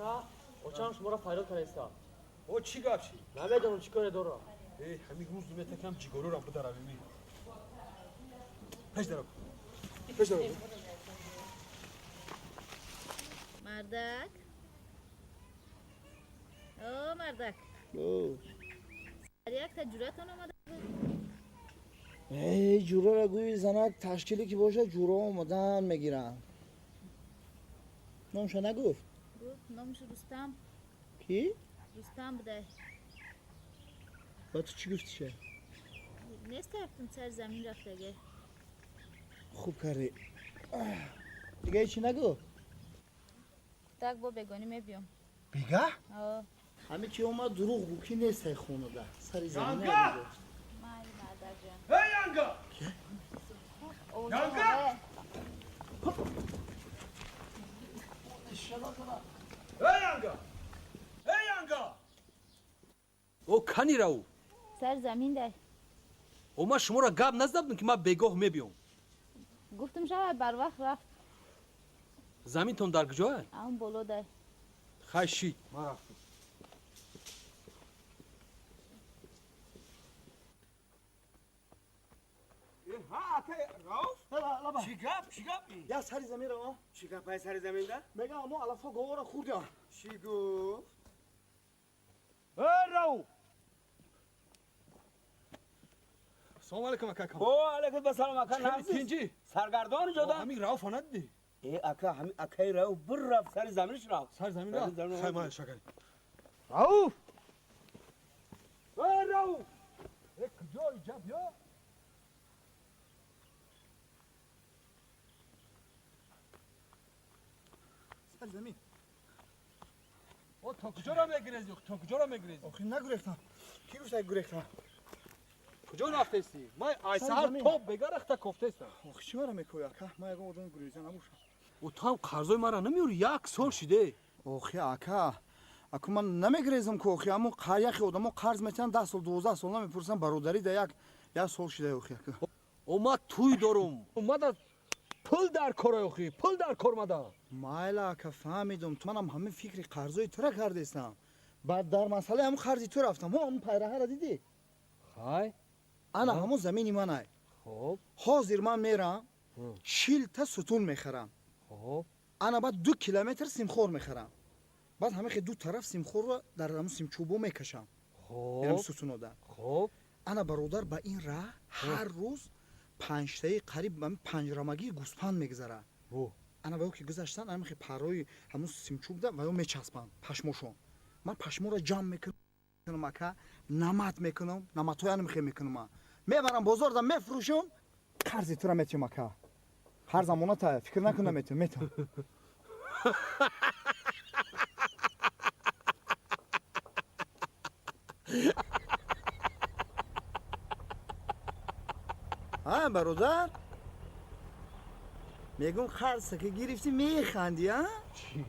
Ака, очам шуморо фарёд кардаиста. О, чӣ гап ши? Намедонам чӣ коре дорам. Э, ҳамин рӯз метакам ҷигорорам бидаравеми. Пеш дарав. Пеш дарав. Мардак. О, мардак. О. Як та ҷуратон омада буд. Эй, ҷурара гӯи занак ташкиле ки бошад ҷура омадан мегиранд. Номша нагуфт? Гуфт, номаш Рустам. Ки? Рустам буда. Ба ту чӣ гуфтиша? Нест рафтам сар замин рафтаге. Хуб кардӣ. Дига ҳечи нагуфт? Так бо бегонӣ мебиём. Бега? О. Ҳаме ки омад дурӯғ гӯ ки нестай хонада. Сари замин Янга! гуфт. Майли мардакҷон. Эй, Янга! Янга! Эй, Янга! Эй, Янга! О, кани рав? Сар замин дай. О, ман шуморо гап назадам ки ман бегоҳ мебиём. Гуфтам шавад барвақт рафт. Заминтон дар куҷоа? Ам боло дай. Хай шид, ман рафтам. Ҳа, ака Рауф? Чӣ гап, чӣ гап? Я сари замин рава. Чӣ гап ай сари заминда? Мегам амо алафо говора хӯрдиам. Чӣ гуфт? Эй, Рауф! Салом алейкум, ака. О, алейкум ассалом, ака Назиз. Тинҷӣ? Саргардон ҷода? Ҳамин Рауфа надидӣ? Э, ака, ҳамин акаи Рауф бир рафт сари заминаш рафт. Сари замин Сари рафт? замин Хай рафт. ман шакари. Рауф! Эй, Рауф! Э, куҷо иҷа биё? Сари замин. О, то куҷоро мегирезӣ? То куҷоро мегирезӣ? Охи нагурехтам. Ки гуфт ай гурехтам? Куҷо рафтестӣ? Ман ай Сари саҳар замин. то бега рахта кофтестам. Охи чӣ мара мекӯӣ ака? Ман ягон одами гуреза набошам. О, ту ҳам қарзои мара намеёрӣ? Як сол шиде. Охи ака, аку ман намегирезам ку охи, аммо яхе одамо қарз метиҳанд 10 сол 12 сол намепурсанд, бародарӣ да як сол шида охи ака. О, ман тӯй дорум. Мада пул дар кор охи, пул дар кор мада. Майла ака, фаҳмидум. Манам ҳамин фикри қарзои тура кардестам. Баъд дар масъалаи ҳамун қарзи ту рафтам. Ҳо, ҳамун пайраҳара дидӣ? Хай. Ана ҳамун замини манай. Хоб. Ҳозир ман мерам, 40 та сутун мехарам. Хоб. Ана баъд 2 километр симхор мехарам. Баъд ҳамин ду тараф симхорро дар ҳамун симчӯбо мекашам. Хоб. Янам сутунода. Хоб. Ана бародар, ба ин раҳ ҳар рӯз панҷтаи қариб ҳамин панҷрамагии гӯспанд мегузарад. О. Ана ваё ки гузаштан, ҳамин хе паррои ҳамун симчӯбда ваё мечаспанд пашмошон. Ман пашморо ҷамъ мекунам ака, намат мекунам, наматҳои ана мехе мекунам ман. Мебарам бозорда мефурӯшам, қарзи тура метиҳам ака. Қарз амоната, фикр накун наметиҳам, метиҳам. Ҳа, бародар? Мегум қарза ки гирифтӣ механдӣ, а? Чӣ?